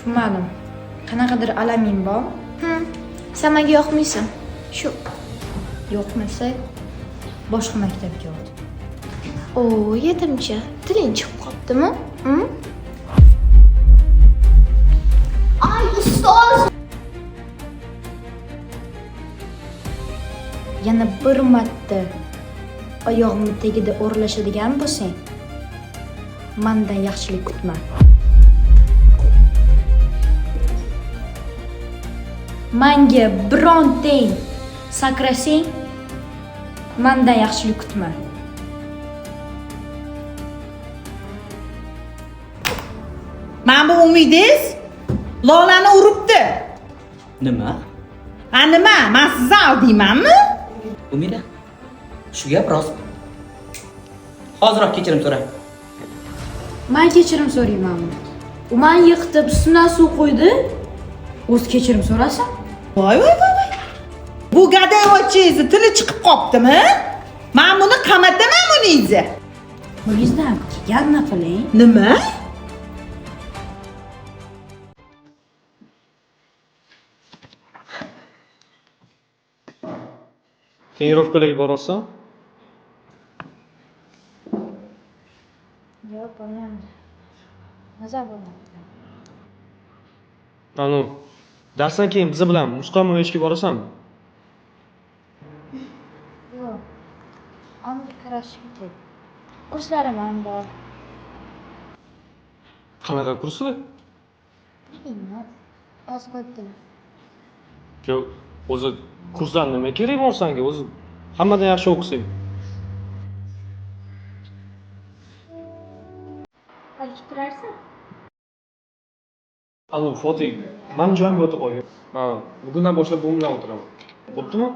Tushunmadim. Qanaqadir alaming bormi? Sen menga yoqmaysan. Shu. Yo'qmasa boshqa maktabga o't. O, yetimcha, tiling chiqib qolibdimi? Ay, ustoz! Yana bir marta oyog'imni tagida o'ralashadigan bo'lsang, mandan yaxshilik kutma. Manga birontang sakrasang, mandan yaxshilik kutma. Mana bu Umidingiz Lolani uribdi. Nima? Ha nima? Men sizni aldiymanmi? Umida, shu gap rostmi? Hoziroq kechirim so'ra. Men kechirim so'raymanmi? U meni yiqitib, ustimdan suv qo'ydi. O'zi kechirim so'rasin. Voy voy voy voy. Bu gadayvachingizni tili chiqib qoptimi? Men buni qamataman buningizni. Qo'lingizdan kelganini qiling. Nima? Trenirovkalarga boryapsan? Yo'q, bormayman. Nazar bo'lmaydi. Anu, darsdan keyin biza bilan muzqaymoq yeyishga borasanmi? Yo'q. Aniq qarashim kerak. Kurslarim ham bor. Qanaqa kurslar? Bilmayman. Oz qo'yibdilar. Yo'q, o'zi kursdan nima kerak bor sanga? O'zi hammadan yaxshi o'qisang. Balki turarsan? Anu, Fotih, mani joyimga o'tib qolgin. Man bugundan boshlab bu bilan o'tiraman. Bo'ptimi?